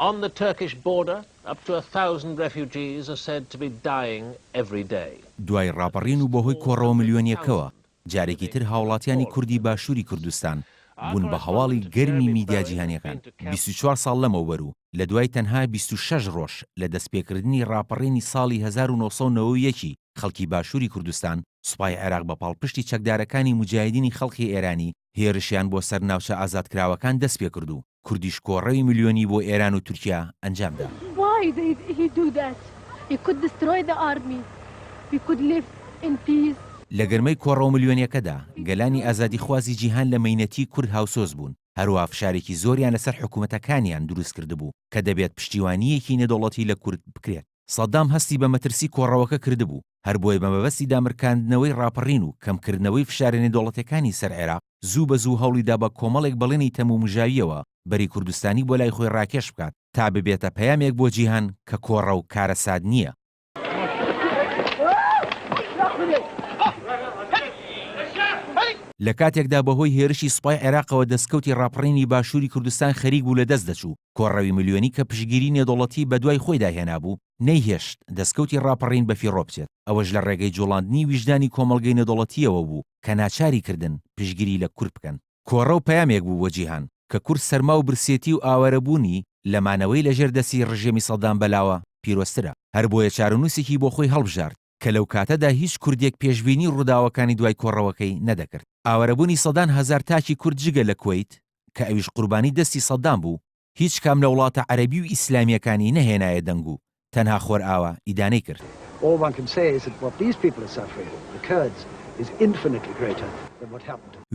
On the Turkish border, up to 1,000 refugees are said to be dying every day. دوای ڕاپەڕین و بەهۆی کۆڕەوە ملیۆنییەکەوە، جارێکی تر هاوڵاتیانی کوردی باشووری کوردستان بوون بە هەواڵی گەرمی میدیا جیهانییەکان. 24 ساڵ لەمەوبەر و لە دوای تەنها 26 ڕۆژ لە دەستپێکردنی ڕاپەڕینی ساڵی 1991 ی خەڵکی باشووری کوردستان، سوپای عێراق بە پاڵپشتی چەکدارەکانی موجاهیدینی خەڵقی ئێرانی هێرشیان بۆ سەر ناوچە ئازادکراوەکان دەستپێکرد و کوردیش کۆڕەوی ملیۆنی بۆ ئێران و تورکیا ئەنجامدا. Why did he do that? He could destroy the army. We could live in peace. لە گەرمەی کۆڕەوە ملیۆنیەکەدا، گەلانی ئازادیخوازی جیهان لە مەینەتی کورد هاوسۆز بوون، هەروەها فشارێکی زۆریان لەسەر حکومەتەکانیان دروستکردبوو کە دەبێت پشتیوانییەکی نێودەوڵەتی لە کورد بکرێت. سەدام هەستی بە مەترسی کۆڕەوەکە کردبوو، هەربۆیە بە مەبەستی دامرکاندنەوەی ڕاپەڕین و کەمکردنەوەی فشارە نێودەوڵەتیەکانی سەر عێراق، زوو بە زوو هەوڵی دا بە کۆمەڵێک بەڵێنی تەمومژاوییەوە بەری کوردستانی بۆ لای خۆی ڕاکێش بکات تا ببێتە پەیامێک بۆ جیهان کە کۆڕەو کارەسات نییە. لە کاتێکدا بەهۆی هێرشی سوپای عێراقەوە دەستکەوتی ڕاپەڕینی باشووری کوردستان خەریک بوو لەدەست دەچوو، کۆڕەوی ملیۆنی کە پشتگیری نێودەوڵەتی بەدوای خۆیدا هێنابوو، نەیهێشت دەستکەوتی ڕاپەڕین بەفیڕۆ بچێت، ئەوەش لە ڕێگەی جوڵاندنی ویژدانی کۆمەڵگەی نێودەوڵەتییەوە بوو کە ناچاری کردن پشتگیری لە کورد بکەن. کۆڕەو پەیامێک بوو بۆ جیهان کە کورد سەرما و برسێتی و ئاوارەبوونی لە مانەوەی لەژێر دەستی ڕژێمی سەدام بەلاوە پیرۆزترە، هەربۆیە چارەنووسێکی بۆ خۆی هەڵبژارد کە لەو کاتەدا هیچ کوردێک پێشبینی ڕووداوەکانی دوای کۆڕەوەکەی نەدەکرد. ئاوارەبوونی سەدان هەزار تاکی کورد جگە لە کوەیت کە ئەویش قوربانی دەستی سەدام بوو، هیچ کام لە وڵاتە عەرەبی و ئیسلامییەکانی نەهێنایە دەنگ و تەنها خۆرئاوا ئیدانەی کرد.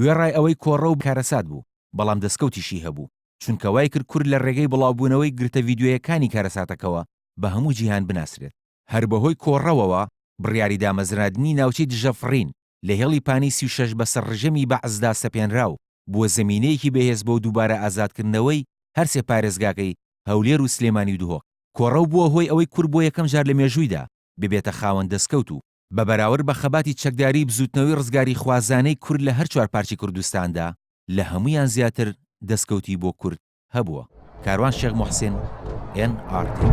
وێڕای ئەوەی کۆڕەو کارەسات بوو، بەڵام دەسکەوتیشی هەبوو، چونکە وای کرد کورد لە ڕێگەی بڵاوبوونەوەی گرتە ڤیدیۆیەکانی کارەساتەکەوە بە هەموو جیهان بناسرێت. هەر بەهۆی کۆڕەوەوە بڕیاری دامەزراندنی ناوچەی دژەفڕین لە هێڵی پانی 36 بەسەر ڕژێمی بەعسدا سەپێنرا و بووە زەمینەیەکی بەهێز بۆ دووبارە ئازادکردنەوەی هەرسێ پارێزگاکەی هەولێر و سلێمانی و دهۆک. کۆڕەو بووە هۆی ئەوەی کورد بۆ یەکەم جار لە مێژوویدا ببێتە خاوەن دەستکەوت و بە بەراورد بە خەباتی چەکداریی بزووتنەوەی ڕزگاریخوازانەی کورد لە هەر چوار پارچەی کوردستاندا لە هەموویان زیاتر دەستکەوتی بۆ کورد هەبووە. کاروان شێخ موحسین، ئێن ئاڕ تی.